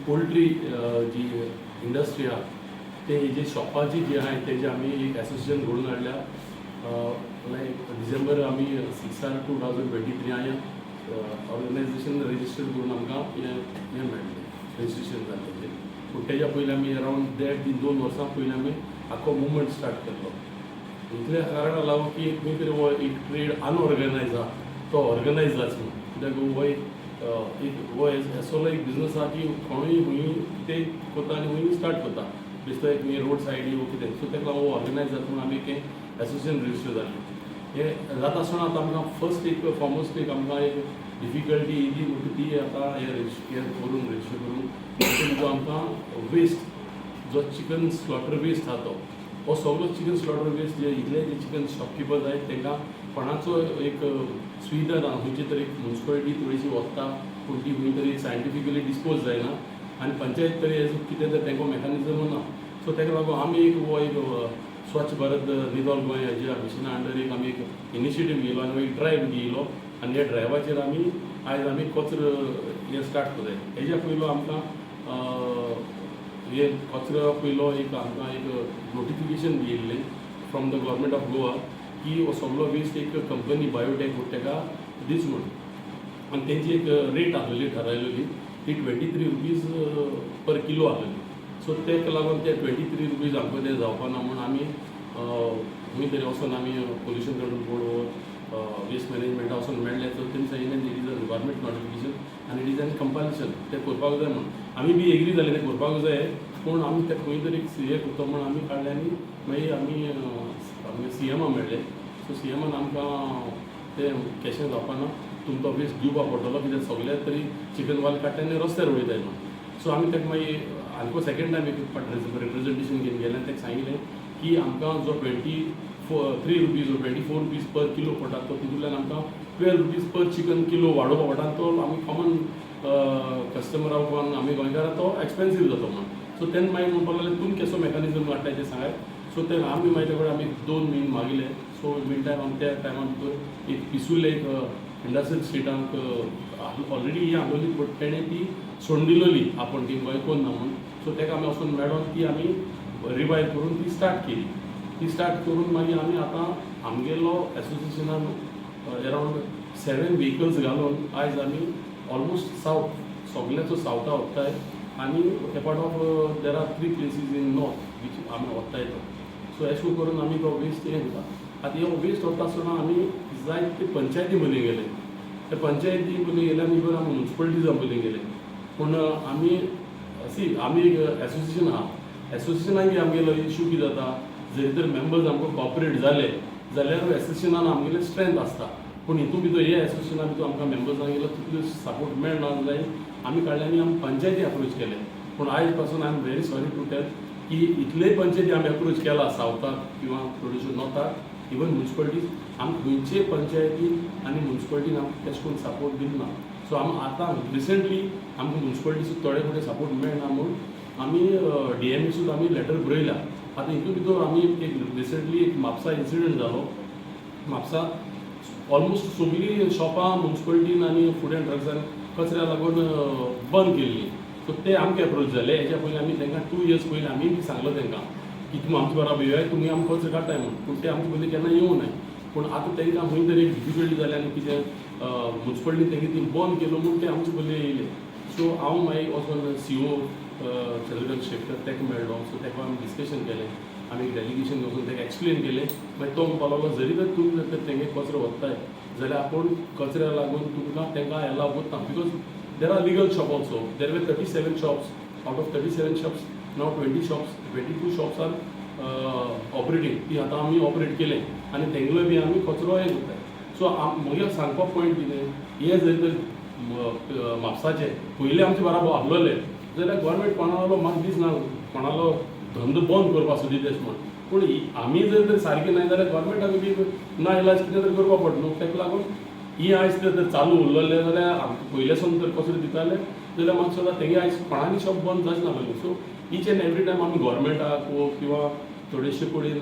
Poultry जी industry आहा, ते जे शॉपाची जी आहाय, तेजे आमी एक एसोसिएशन घडोवन हाडल्या. लायक डिसेंबर आमी 6 2023 हांवें ऑर्गनायझेशन रजिस्टर करून आमकां हें हें मेळ्ळें, रजिस्ट्रेशन जालें तेजें. पूण तेज्या पयलीं आमी अरावंड देड तीन 2 वर्सां पयलीं आमी आख्खो मुवमेंट स्टार्ट केल्लो. इतल्या कारणाक लागून की एक खंय तरी हो एक ट्रेड अनऑर्गनायज आहा, तो ऑर्गनायज जाच म्हूण. कित्याक हो एक एक हो असलो एक बिजनस आहा की कोणूय खंय कितें करता आनी खंय स्टार्ट करता, बेश्टो एक खंय रोड सायडी वो कितें. सो ताका लागून हो ऑर्गनायज जाता म्हणून आमी एक एसोसिएशन रजिस्टर जालें. हें जाता आसतना आतां आमकां फर्स्ट एक फॉर्मोस्ट एक आमकां एक डिफिकल्टी येयली म्हणटा ती आतां हें करून रजिस्टर करून तितून जो आमकां वेस्ट, जो चिकन स्लॉटर वेस्ट आहा, तो हो सगलो चिकन स्लॉटर वेस्ट जे इतले जे चिकन शॉपकिपर्स आहाय, तांकां कोणाचो एक सुविधा ना. खंयची तरी मुन्सिपालिटी थोडीशी वता, पूण ती खंय तरी सायंटिफिकली डिस्पोज जायना आनी पंचायत तरी हेजो कितें तर तांकां मेकॅनिजम ना. सो ताका लागून आमी एक हो एक स्वच्छ भारत नितळ गोंय हेज्या मिशना अंडर एक आमी एक इनिशिएटीव घेयलो आनी एक ड्रायव्ह घेयलो आनी ह्या ड्रायव्हाचेर आमी आयज आमी कचरो हें स्टार्ट करताय. हेज्या पयलो आमकां हे कचरो पयलो एक आमकां एक नोटिफिकेशन येयल्लें from the Government of Goa की हो सगलो वेस्ट एक कंपनी बायोटेक म्हणटा ताका दीच म्हूण. आनी तेंची एक रेट आसलेली ठरायलेली, ती ₹23 per kilo आसलेली. सो ताका लागून ते ₹23 आमकां तें जावपा ना म्हूण आमी खंय तरी वचोन आमी पोल्युशन कंट्रोल बोर्ड, वेस्ट मॅनेजमेंटा वचोन मेळ्ळे. सो तेमी सांगिल्लें, it is a government notification आनी it is an compulsion, तें करपाक जाय म्हूण. आमी बी एग्री जाले, तें करपाक जाय, पूण आमी तें खंय तरी हे करता म्हूण आमी काडलें. आनी मागीर आमी आमगे सीएमा मेळ्ळे. सो सीएमान आमकां तें कशें जावपा ना, तुमकां वेस्ट दिवपा पडटलो, कित्याक सगळे तरी चिकन वाल काडटा आनी रस्त्यार वयताय म्हूण. सो आमी ताका मागीर आमकां सेकेंड टायम एक रिप्रेझेंटेशन घेवन गेले आनी ताका सांगिल्लें की आमकां जो ₹23 जो ₹24 per kilo पडटा, तो तितूंतल्यान आमकां ₹12 per chicken kilo वाडोवपा पडटा आनी तो आमी कॉमन कस्टमराक, आमी गोंयकारां तो एक्सपेन्सीव जातो म्हूण. सो तेन्ना मागीर म्हणपाक लागले, तुमी केसो मेकॅनिजम काडटाय तें सांगाय. सो ते आमी मागीर ते कडेन आमी 2 म्हयने मागिले. सो मीन टायम आमी त्या टायमा भितर एक पिसुल्ले एक इंडस्ट्रियल स्ट्रिटांक ऑलरेडी ही आसलोली, बट तेणें ती सोडून दिलोली, आपूण ती गोंय कोन्ना म्हूण. सो ताका आमी वचून मेळोन ती आमी रिवायव करून ती स्टार्ट केली. ती स्टार्ट करून मागीर आमी आतां आमगेलो एसोसिएशनान अरावंड 7 व्हेकल्स घालून आयज आमी ऑलमोस्ट सावथ सगल्याचो सावथा वताय आनी apart of there are three places in north which आमी वताय तो. सो अशें करून आमी तो वेस्ट हें करता. आतां हो वेस्ट वता आसतना आमी जायते पंचायती मदीं गेले. त्या पंचायती मदीं गेले आनी इवन आमी मुन्सिपालिटीजा मदीं गेले. पूण आमी सी, आमी एक एसोसिएशन आहा. एसोसिएशनाक बी आमगेलो इशू कितें जाता, जरी तर मेंबर्स आमकां कॉपरेट जाले जाल्यार एसोसिएशनान आमगेलें स्ट्रेंथ आसता. पूण हितून भितर हे एसोसिएशना भितर आमकां मेंबर्सांक तितलो सपोर्ट मेळना जाल्यार आमी काडले आनी आमी पंचायती अप्रोच केले. पूण आयज पासून I am very sorry to tell की इतलेय पंचायती आमी अप्रोच केला सावथाक किंवा थोड्योश्यो नॉर्थाक, इवन मुन्सिपालिटीज, आमकां खंयचे पंचायतीन आनी मुन्सिपालिटीन आमकां तेश करून सपोर्ट दिना. सो आमी आतां रिसंटली आमकां मुन्सिपालिटी सुद्दां थोडे थोडे सपोर्ट मेळना म्हूण आमी डीएमए सुद्दां आमी लेटर बरयला. आतां हितून भितर आमी एक रिसंटली एक म्हापसा इन्सिडंट जालो. म्हापसा ऑलमोस्ट सगळीं शॉपां मुन्सिपालिटीन आनी फूड अँड ड्रग्सान कचऱ्या लागून बंद केल्ली. सो ते आमकां एप्रोच जाले. हेच्या पयलीं आमी तांकां 2 इयर्स पयलीं आमी बी सांगलो तांकां की तुमी आमचे बराबर येयात, तुमी आमकां कचरो काडटाय म्हूण. पूण ते आमचे पयलीं केन्ना येवं नाय. पूण आतां तांकां खंय तरी एक डिफिकल्टी जाली आनी कितें मुन्सिपालिटीन तेंगे ती बंद केलो म्हूण ते आमचे पयलीं येयले. सो हांव मागीर वचोन सीओ चंद्रकांत शेटकर ताका मेळ्ळो. सो ताका आमी डिस्कशन केलें. आमी एक डेलिगेशन वचून ताका एक्सप्लेन केलें. मागीर तो म्हणपाक लागलो, जरी तर तुमी जर तर तेंगे कचरो व्हरताय जाल्यार आपूण कचऱ्या लागून तुमकां तांकां एलाव करता, because there are legal shop also. There were 37 shops. Out of 37 shops, now 20 shops, 22 shops are operating. ती आतां आमी ऑपरेट केलें आनी तेंगलो बी आमी कचरो हें करताय. सो म्हगे सांगपा पॉयंट कितें, हे जर तर म्हापसाचे पयलीं आमचे बराबर आहलोले जाल्यार गव्हर्मेंट कोणालो म्हाका दिसना कोणालो धंदो बंद करपाक सोदी तेश म्हूण. पूण आमी जर तर सारकें नाय जाल्यार गव्हर्मेंटाक बी ना इलाज कितें तरी करपा पडटा न्हू. ताका लागून ही आयज तर चालू उरलेलें जाल्यार आमकां पयले सावन तर कचरो दिताले जाल्यार म्हाका दिसता तेंगे आयज कोणाली शॉप बंद जायच नासलें. So each and every time आमी गव्हर्मेंटाक वो किंवा थोडेशे कडेन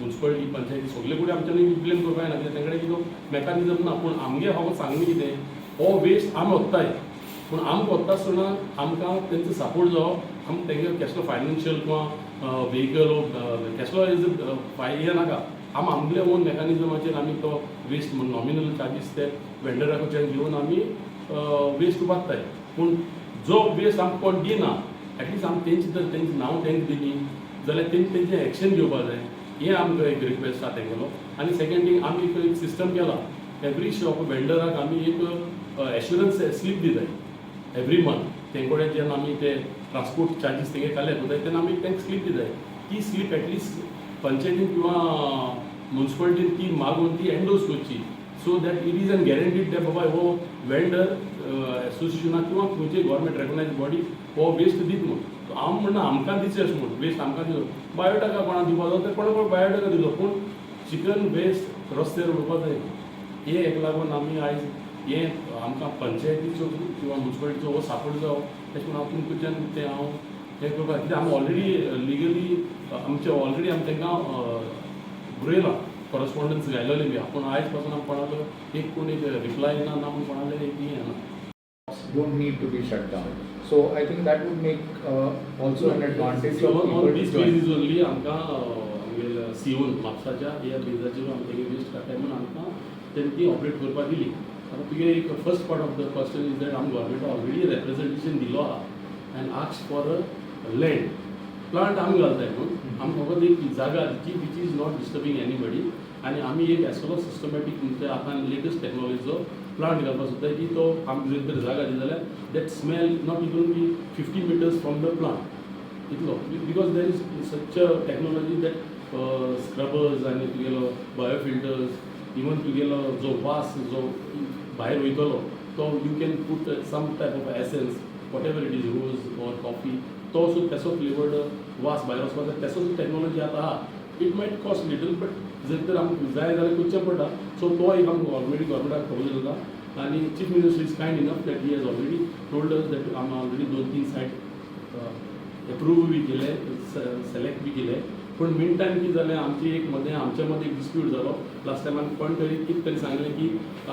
मुन्सिपालिटी, पंचायती, सगळे कडेन आमच्यांनी ब्लेम करपाक जायना, कित्याक तेंकडे कितें मेकानिजम ना. पूण आमगे फकत सांगणें कितें, हो वेस्ट आमी व्हरताय, पूण पूण आमकां वता आसतना आमकां तेंचो सपोर्ट जावो, आमकां तेंगे केसलो फायनान्शियल किंवा व्हेकल केसलो is हें नाका. आमी आमगेले ओन मेकॅनिजमाचेर आमी तो वेस्ट नॉमिनल चार्जीस ते वेंडरा कडच्यान घेवन आमी वेस्ट उबारताय. पूण जो वेस्ट आमकां कोण दिना, एटलिस्ट आमी तेंचे जर तेंचें नांव तेंकां दिली जाल्यार तेंचे तेंचें एक्शन घेवपा जाय, हें आमकां एक रिक्वेस्ट आसा तेंगेलो. आनी सेकंड थींग, आमी एक एक सिस्टम केला, एवरी शॉप वेंडराक आमी एक एश्युरन्स स्लीप दिताय एवरी मंथ. तेंचे कडेन जेन्ना आमी ते ट्रान्सपोर्ट चार्जीस तेंगे कलेक्ट करताय तेन्ना आमी तांकां स्लीप दिताय. ती स्लीप एटलिस्ट पंचायतीन किंवा मुन्सिपालिटीन ती मागून ती एन्डोर्स करची, so that it is an guaranteed that बाबा हो वेंडर एसोसिएशनाक किंवा खंयची गव्हर्मेंट रेकग्नायज बॉडी हो वेस्ट दीत म्हूण. सो हांव म्हणना आमकां दिवचें अशें म्हूण, वेस्ट आमकां दिवचो, बायोटाका कोणाक दिवपा जाता कोणा कोण बायोटाका दिलो, पूण चिकन वेस्ट रस्त्यार उडोवपा जायना. हे हेका लागून आमी आयज हें आमकां पंचायतीचो किंवा मुन्सिपालिटीचो हो सपोर्ट जावो तेश म्हूण हांव तुमच्यान तें हांव हें करपाक, कित्याक आमी ऑलरेडी लिगली आमचे ऑलरेडी आमी तांकां बरयलां, कॉरस्पॉन्डन्स घायलेलें बी, पूण आयज पासून आमी कोणालो एक कोण एक रिप्लाय येना ना म्हूण कोणालें एक हें येना. Don't need to be shut down. So I think that would make also an advantage for on people to these join. Basis only आमकां आमगेल्या सीओन म्हापसाच्या ह्या बेजाचेर आमकां वेस्ट काडटाय म्हणून आमकां तेणी ती ऑपरेट करपाक दिली. आतां तुगे एक first part of the question is that आमी गव्हर्मेंट ऑलरेडी रेप्रेझेंटेशन दिलो आहा and ask for a land. Plant आमी घालताय म्हणून आमकां फकत एक जागा दिची which is not disturbing anybody. आनी आमी एक असलो सिस्टमॅटीक म्हणजे आतां लेटस्ट टॅक्नॉलॉजीचो प्लांट घालपाक सोदताय की तो आमकां जर तर जागा दी जाल्यार that smell not even be 50 meters from the plant इतलो, because there is such a technology that scrubbers आनी तुगेलो बायोफिल्टर्स, इवन तुगेलो जो वास जो भायर वयतलो तो you can put some type of essence, whatever it is, rose or coffee, तो सुद्दां तेसो फ्लेवर्ड वास भायर वचपाक जाय. तेसो सुद्दां टॅक्नॉलॉजी आतां आहा. It might cost little, but जर तर आमकां जाय जाल्यार करचें पडटा. सो तो एक आमकां ऑलरेडी गव्हर्मेंटाक खबर जाता आनी Chief Minister is kind enough that he has already told us that आमी ऑलरेडी दोन तीन सायट एप्रूव बी केले, सिलेक्ट बी केले. पूण मीन टायम कितें जालें, आमची एक मदें आमच्या मदें एक डिस्प्यूट जालो लास्ट टायमान. कोण तरी कितें तरी सांगलें की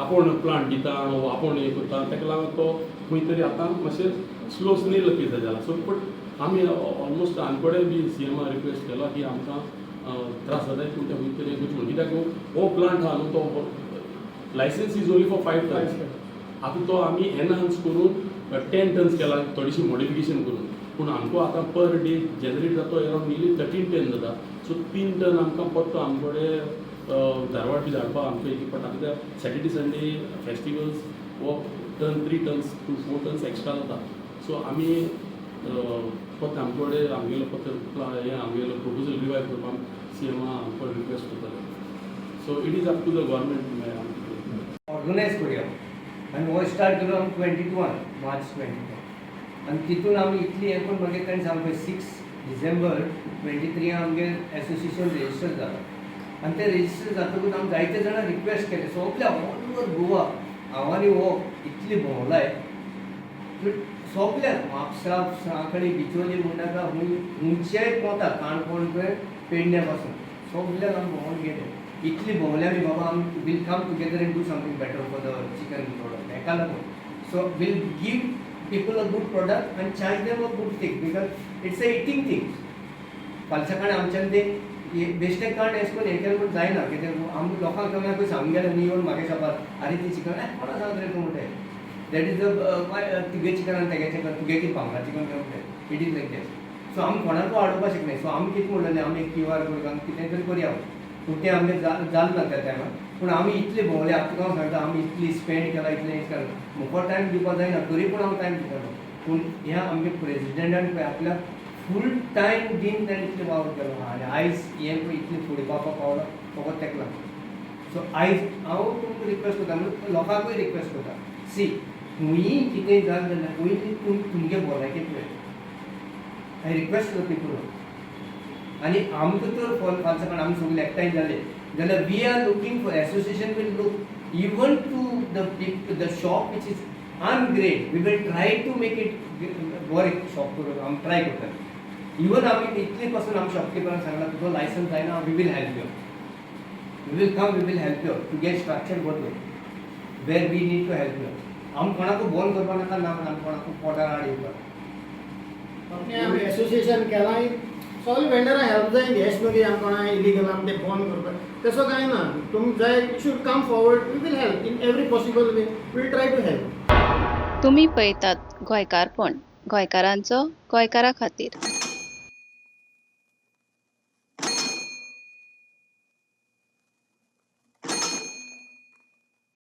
आपूण प्लांट दिता, आपूण हें करता, ताका लागून तो खंय तरी आतां मातशें स्लो स्नेल केस जाला. सो बट आमी ऑलमोस्ट आनी बी सी एमा रिक्वेस्ट केला की आमकां त्रास जाता, पूण ते खंय तरी करचें म्हणून, कित्याक हो प्लांट आहा न्हू, तो licence is only for 5 tons. आतां तो आमी एनहान्स करून 10 टन्स केला, थोडीशी मॉडिफिकेशन करून. पूण आमकां आतां पर डे जनरेट जाता तो अरावंड नियरली 13 टन जाता. सो 3 टन आमकां परतो आमचे कडेन धारवाड बी धाडपाक आमकां एक पडटा, कित्याक सॅटर्डे संडे फेस्टिवल्स हो ton 3 tons to 4 tons extra जाता. सो आमी परत आमचे कडेन आमगेलो परत हें आमगेलो प्रपोजल रिवायव करपाक सी एमा आमकां रिक्वेस्ट करतले. So it is up to the government. Organise करुया आनी हो स्टार्ट केलो आमी 22 March 22 आनी तितून आमी इतली हें करून मागीर ताणें सांगलें 6 डिसेंबर 23 आमगे एसोसिएशन रजिस्टर जाला. आनी तें रजिस्टर जातकूच आमी जायते जाणां रिक्वेस्ट केले सगळे ऑल ओवर गोवा. हांव आनी हो इतली भोंवलाय सगल्याक, म्हापसा, सांखळी, बिचोली म्हणनाका, खंय खंयचेय पोंता, काणकोण पळय पेडण्या पासून सगल्याक आमी भोंवून गेले. इतली भोंवले आमी, बाबा आमी we'll come together and do something better for the chicken product. हेका लागून so we'll give people a good product and charge them a good thing, because it's a eating thing. फाल्यां सकाळी आमच्यान ते बेश्टें काण एशें करून हें केलें म्हूण जायना. कित्याक आमी लोकांक केन्ना खंय सांगूंक गेलें न्ही, येवन म्हागे शॉपार, आरे ती चिकन कोणा सांगता रे तूं म्हणटाय, that is the तुगे चिकन आनी तेगे चिकन, तुगे कितें भांगरा चिकन काय म्हणटाय. It is like that. So आमी कोणाकूय आडोवपाक शकनाय. सो आमी कितें म्हणलेलें, आमी एक क्यू आर कोड घालून कितें तरी करया, पूण तें आमगें जालें ना त्या टायमार. पूण आमी इतले भोंवले, आतां तुका हांव सांगता, आमी इतली स्पेंड केला, इतलें हें केलां, म्हाका टायम दिवपाक जायना, तरी पूण हांव टायम दितालो. पूण ह्या आमगे प्रेजिडेंटान पळय आपल्याक फूल टायम दिवन ताणें इतलें वावर केलो आनी आयज हें पळय इतलें फुडें पावपाक पावलां फकत तेका लागून. सो आयज हांव तुमकां रिक्वेस्ट करता, म्हणून लोकांकूय रिक्वेस्ट करता, सी खंयी कितेंय जालें जाल्यार पयलीं तुमी तुमगे भलायकी पळय. I request the people. आनी आमकां तर फाल्यां सकाळी आमी सगळे एकठांय जाले जाल्यार we are looking for association will look even to the shop which is ungrade, we will try to make it बरें शॉप करून आमी ट्राय करतले. इवन आमी इतले पासून आमी शॉपकिपरांक सांगलां, तुजो लायसन्स जायना, we will help you, we will come, we will help you to get structure बदलून where we need to help you. आमी कोणाकू बंद करपा नाका ना आमी कोणाकू पोटार आड येवपाक. आपणे आमी एसोसिएशन केलां, सगळे वेंडरां हेल्प जाय. हेच न्हू की आमी कोणा इलिगल आमी तें बंद करपाक, तसो कांय ना. तुमी जाय should come forward, we will help in every possible way, will try to help. तुमी पळयतात गोंयकारपण, गोंयकारांचो गोंयकारा खातीर.